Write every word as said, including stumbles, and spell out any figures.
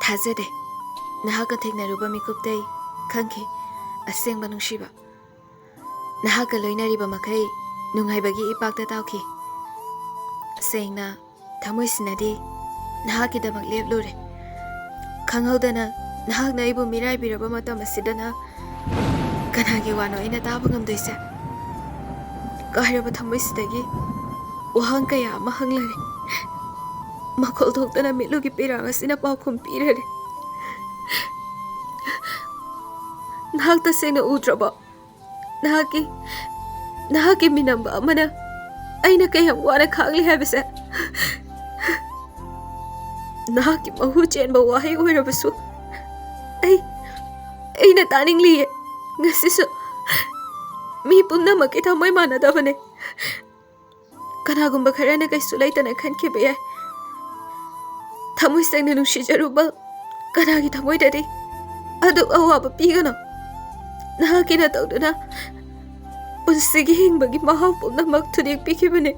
ꯊꯥꯖꯗꯦ꯫ ꯅꯍꯥꯛꯀ ꯊꯦꯡꯅꯔꯨꯕ ꯃꯤꯀꯨꯞꯇꯩ ꯈꯪꯈꯤ ꯑꯁꯦꯡꯕ ꯅꯨꯡꯁꯤꯕ꯫ ꯅꯍꯥꯛꯀ ꯂꯣꯏꯅꯔꯤꯕ ꯃꯈꯩ ꯅꯨꯡꯉꯥꯏꯕꯒꯤ ꯏꯄꯥꯛꯇ ꯇꯥꯎꯈꯤ꯫ ꯁꯦꯡꯅ, ꯊꯃꯣꯏꯁꯤꯅꯗꯤ ꯅꯍꯥꯛꯀꯤꯗꯃꯛ ꯂꯦꯞꯂꯨꯔꯦ꯫ ꯈꯪꯍꯧꯗꯅ ꯅꯍꯥꯛꯅ ꯑꯩꯕꯨ ꯃꯤꯔꯥꯏꯕꯤꯔꯕ ꯃꯇꯝ ꯑꯁꯤꯗꯅ ꯀꯅꯥꯒꯤ ꯋꯥꯅꯣ ꯑꯩꯅ ꯇꯥꯕ ꯉꯝꯗꯣꯏꯁꯦ? ꯀꯥꯏꯔꯕ ꯊꯃꯣꯏꯁꯤꯗꯒꯤ ꯋꯥꯍꯪ ꯀꯌꯥ ꯑꯃ ꯍꯪꯂꯔꯦ꯫ ꯃꯈꯣꯜ ꯊꯣꯛꯇꯅ ꯃꯤꯠꯂꯨꯒꯤ ꯄꯤꯔꯥꯡ ꯑꯁꯤꯅ ꯄꯥꯎꯈꯨꯝ ꯄꯤꯔꯔꯦ꯫ ꯅꯍꯥꯛ ꯇꯁꯦꯡꯅ ꯎꯗ꯭ꯔꯕꯣ? ꯅꯍꯥꯛꯀꯤ, ꯅꯍꯥꯛꯀꯤ ꯃꯤꯅꯝꯕ ꯑꯃꯅ ꯑꯩꯅ ꯀꯌꯥꯝ ꯋꯥꯅ ꯈꯥꯡꯂꯤ ꯍꯥꯏꯕꯁꯦ꯫ ꯅꯍꯥꯛꯀꯤ ꯃꯍꯨ ꯆꯦꯟꯕ ꯋꯥꯍꯩ ꯑꯣꯏꯔꯕꯁꯨ ꯑꯩ, ꯑꯩꯅ ꯇꯥꯅꯤꯡꯂꯤꯌꯦ꯫ ꯉꯁꯤꯁꯨ ꯃꯤ ꯄꯨꯝꯅꯃꯛꯀꯤ ꯊꯃꯣꯏ ꯃꯥꯟꯅꯗꯕꯅꯦ꯫ ꯀꯅꯥꯒꯨꯝꯕ ꯈꯔꯅ ꯀꯩꯁꯨ ꯂꯩꯇꯅ ꯈꯟꯈꯤꯕ ꯌꯥꯏ꯫ ꯊꯃꯣꯏ ꯁꯦꯡꯅ ꯅꯨꯡꯁꯤꯖꯔꯨꯕ ꯀꯅꯥꯒꯤ ꯊꯃꯣꯏꯗꯗꯤ ꯑꯗꯨꯛ ꯑꯋꯥꯕ ꯄꯤꯒꯅꯣ꯫ ꯅꯍꯥꯛꯀꯤ ꯅꯇꯧꯗꯨꯅ ꯄꯨꯟꯁꯤꯒꯤ ꯍꯤꯡꯕꯒꯤ ꯃꯍꯥꯎ ꯄꯨꯝꯅꯃꯛ ꯊꯨꯗꯦꯛꯄꯤꯈꯤꯕꯅꯦ꯫